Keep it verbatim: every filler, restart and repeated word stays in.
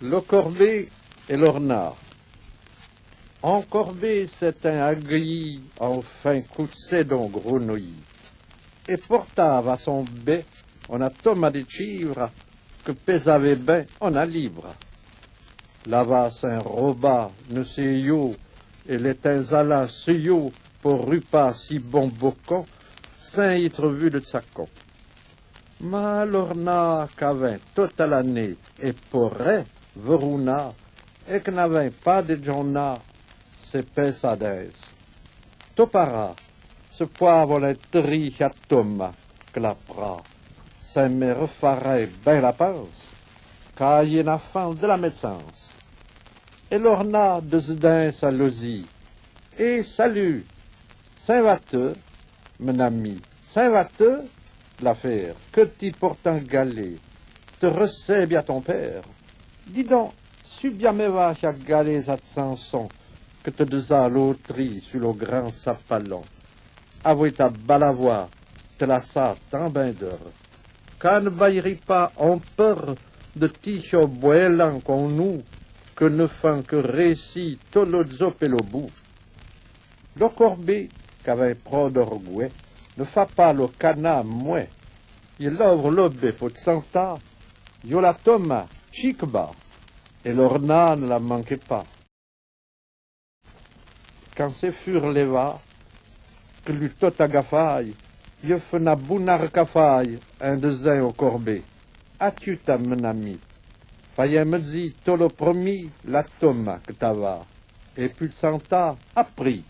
Lo corbé é l'orna. On corbé s'étin aguèyî an fin coûtsé d'on grenouille, é portâve a son bê ona toma de tchîvra que pèzâve bin ona lîbra. L'avâ sin roba ne sé iou, é l'étin zalâ si iou po rupâ si bon bocon, sin itre vu de tsacon. Ma l'orna qu'avin tota l'ané é po ré verouna é que n'avin pâ de djorna, se pèsa dins. To parâ, se poivon l'intri a toma que l'a prâ, sin me refarai bin la panse, ca y é n'afan de la mètsans. É l'orna de zedin sa lozî. É salut. Sin va-te, mèn'ami, sin va-te? L'afêre, que ti portan galé, te resèbi a ton pêre. Di don, subia me va a galé a tsanson que te dezâ l'ôtri su lo gran sapalon. Avoué ta balavoi, te la sa tan bin deur. Ca ne baillerai pâ on peur de ti chou bouélan con nou, que ne fan que rési to lo dzop é lo bou. Lo corbé, qu'avin pro d'orgoué, ne fa pâ lo canâ moué. Y l'ouvre lo bê po tsantâ, yo la toma, tchicba, é l'orna ne la manque pâ. Can se fur levâ, que l'u tota gafâi, y fé na bouna recafâi in dezin o corbé. Atiuta, mèn'ami, fayin-me dzî to lo promi la toma que t'avâ, é pu tsantâ aprì.